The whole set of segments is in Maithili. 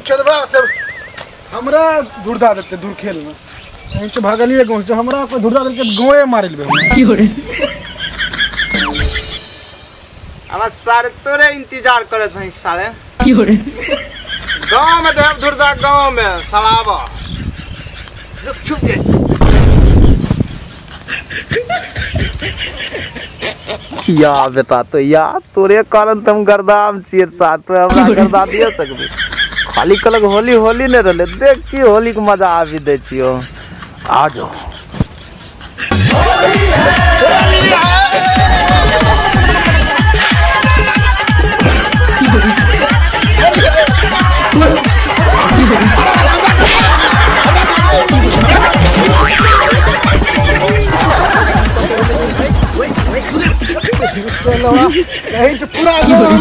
चलबा सब हमरा धुरदा देते दूर खेल में से भागलिए गाँव से हमरा कोई धुरदा देलके गोड़े मारि लेबे। अब सारे तोरे इंतजार करत हई साले गांव में देव धुरदा गांव में सालाबा रुक छुप जा। या बेटा तो या तोरे कारण तुम गर्दाम छियै साथ तो हमरा गर्दा दिए सकबे खाली कलक होली होली नहीं रहले देख की होली के मजा आबि दै छियो आ जाओ। पूरा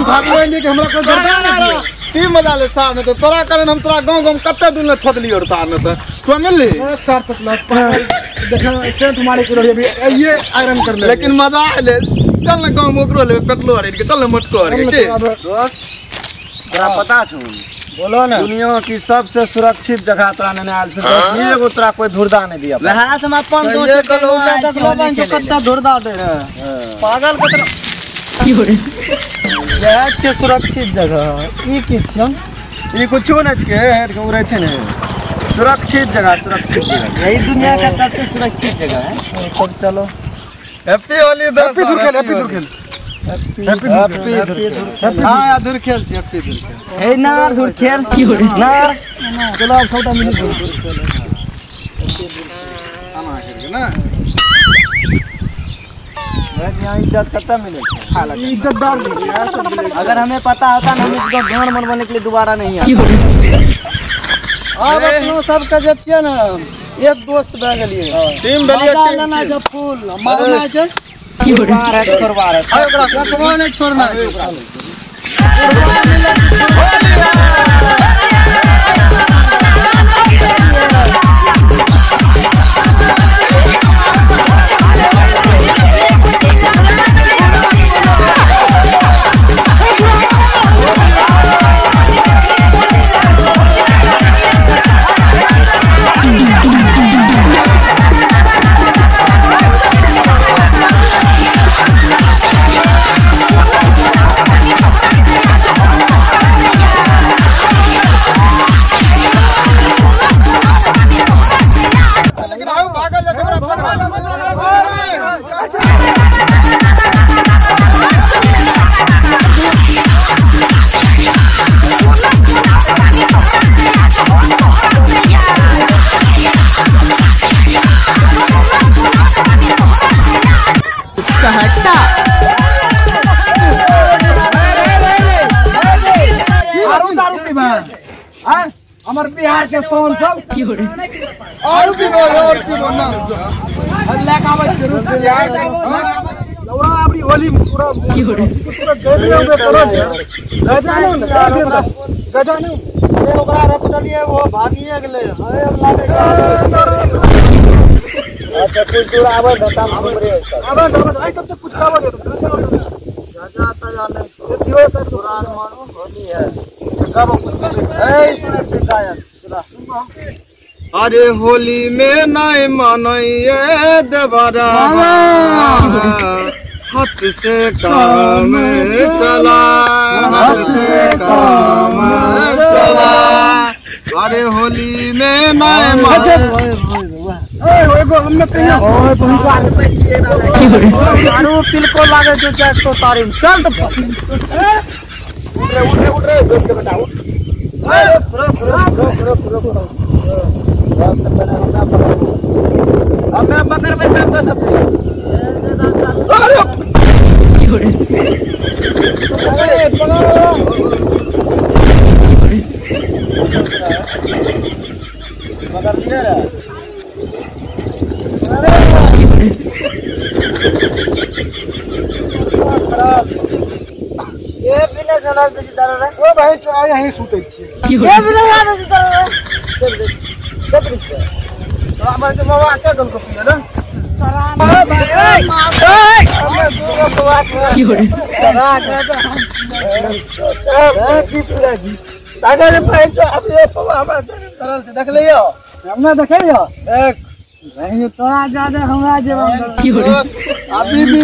भागलो कि हमरा कोई गर्दा नहीं की मजा ले सार ने तो तोरा कारण हम तोरा गांव गांव कते दूर ने ठोदली और तार ने तो तू मिलली एक सार तक लग देखा सेंट मारे के रही अभी ये आयरन कर ले लेकिन मजा आले चल ना गांव में ओकरो ले पेटलो आरे के चल ना मोटको आरे के दोस्त तोरा पता छौ बोलो ना दुनिया की सबसे सुरक्षित जगह तोरा नेने आयल छै एगो तोरा कोई धुरदा नहीं दिया वहां से हम अपन दोस्त के लोग देखलो बन जो कत्ता धुरदा दे रहे पागल के तरह यह छै सुरक्षित जगह ई की छियन ई कुछो नै छै हेड के उड़ै छै ने सुरक्षित जगह सुरक्षित जगह यही दुनिया का सबसे सुरक्षित जगह है। तब चलो हैप्पी होली दोस्त हैप्पी धुरखेल हैप्पी धुरखेल हैप्पी धुरखेल हां या धुरखेल छी हैप्पी धुरखेल हे नार धुरखेल नार चलो अब सबटा मिल धुरखेल आना करके ना यहाँ इज्जत कत्ता मिले इज्जतदार अगर हमें पता होता ना हम इसको गान मनवाने के लिए दोबारा नहीं आते। अब अपनो सबके जे छियै ना एक दोस्त भए गेलियै टीम भेलियै टीम लेना छै फुल मारना छै छोड़बार है छोड़बार है ओकरा ककरो नहीं छोड़ना है ओकरा सहरसा आरू दारू पीबा हां हमर बिहार के सोन सब और पीबो और पीबो ना हल्ला का आवे लौड़ा आपड़ी होली पूरा पूरा गर्मियों में पड़ल गजानो ने गजानो ओकरा रपटलिए वो भागिए गेलै अरे अब लागे अच्छा कुछ दूर आवे त हम हमरे आवे आवे आई तब तक कुछ खावा दे जा जा नहीं दियो त पुरान मानो होली है गाबो कुछ कर ले ए सुने ते गायक सुना अरे होली में नहीं मनइए देवरा हाथ से काम चला हाथ से काम चला अरे होली में नहीं मन एगो हमने कहियो ओए पहुंचा आरो पिलको लागे जो जाक तो तारी चल तो उठ रे उठ रे उठ रे दोस्त के बेटा उठ रुक रुक रुक रुक रुक रुक सबसे पहले हमरा पकड़ हमें पकड़बै तब तो सब अरे पकड़ पकड़ लिए रे खराब ये बिना सोना बेसी दारू रे ओ भाई तो आइ यहीं सुतै छी ये बिना सोना बेसी दारू रे के बाबा के गल को पिए ना हमें दो गो बात की पूरा जी तागा जे भाई जो अब ये पवा हमरा शरीर धरल छै देख लियो हमरा देखैयो देख नहीं तोरा ज्यादा हमरा जेबा अभी भी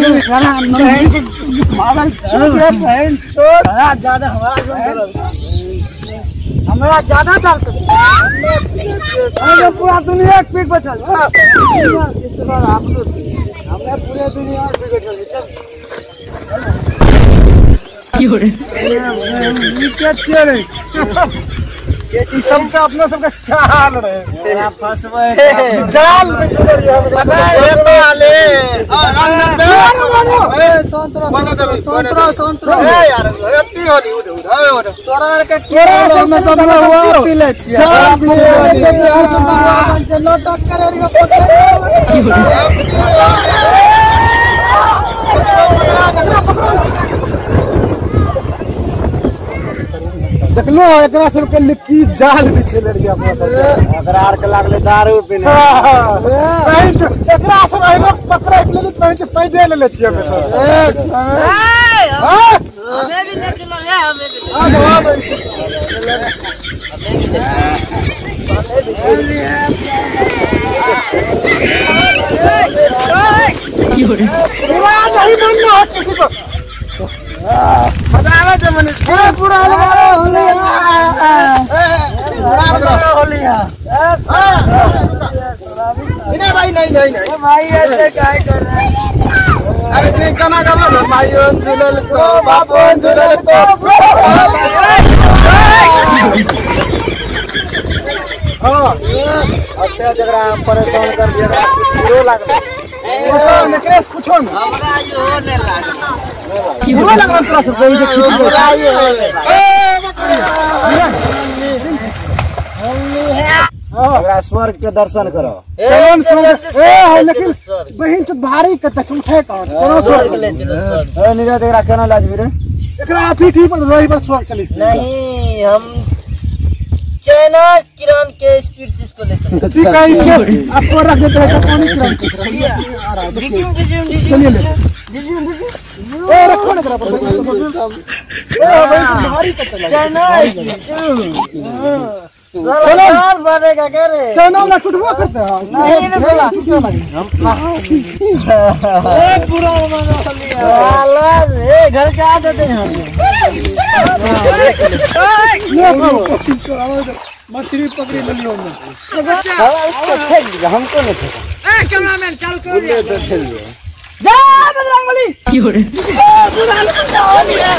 मारल चोट रे बहन चोट तोरा ज्यादा हमरा जेबा हमरा ज्यादा दर्द अरे पूरा दुनिया के पीट बैठल हमरा पूरे दुनिया के पीट बैठल चल ई के छियै रे ई सब त अपना सबके चाल रहे फंसबै जाल में चल रही है ए पाले ए संतरा संतरा संतरा ए यार हैप्पी होली उठ उठ उठ तोरा आर के की हम सब में हुआ पी ले छियै नाटक करे रहियो देखलो एकरा सबके की जाल बिछेले रहियै अपना सब एकरा आर के लागले दारू पीने एकरा सब एहिनो पकड़ै के लेल कहै छै पैदे ले ले छियै हमे सब। हमें भी ले चलो रे हमें भी ले आ जाओ आ जाओ। हमें भी ले चलो पूरा नहीं मानना है किसी को। मजा आवे छै मनीष पूरा होली पूरा होली है। नहीं भाई नहीं नहीं नहीं भाई ऐसे काहे कर रहे हैं? अरे देख गाना गावा ना मायोन झूलल को बापोन झूलल को। हां अते जकरा हम परेशान कर दिया कुछ बुरो लागल निकले कुछो ना हमरा यो ने लागल बुरो लागल तोरा सब कोई जे हमरा यो ने हमरा स्वर्ग के दर्शन करो। चलन स्वर्ग ए हो लेकिन बहिन चोद भारी कत छै उठे कहां छै कोनो स्वर्ग ले चलो स्वर्ग। ए नीरज एकरा केना लाजबी रे? एकरा पीठी पर रही पर स्वर्ग चलिस नहीं हम चाइना किरण के स्पीड से इसको ले चलो। ठीक है इसको आपको रख देते हैं पानी किरण के आ रहा है चलिए ले ए रखो ना एकरा पर ए भाई भारी कत लगे चाइना चलो बनेगा क्या रे? चाइना ना टूटबो करते हैं नहीं नहीं साला ए पूरा मजा लिया साला ए घर के आ देते हैं ले मछली पकड़ी लियो हम साला इसको फेंक दिया हमको नहीं फेंका। ए कैमरामैन चालू करो ले तो चलिए जा बजरंगबली 有人， ए पूरा होली है।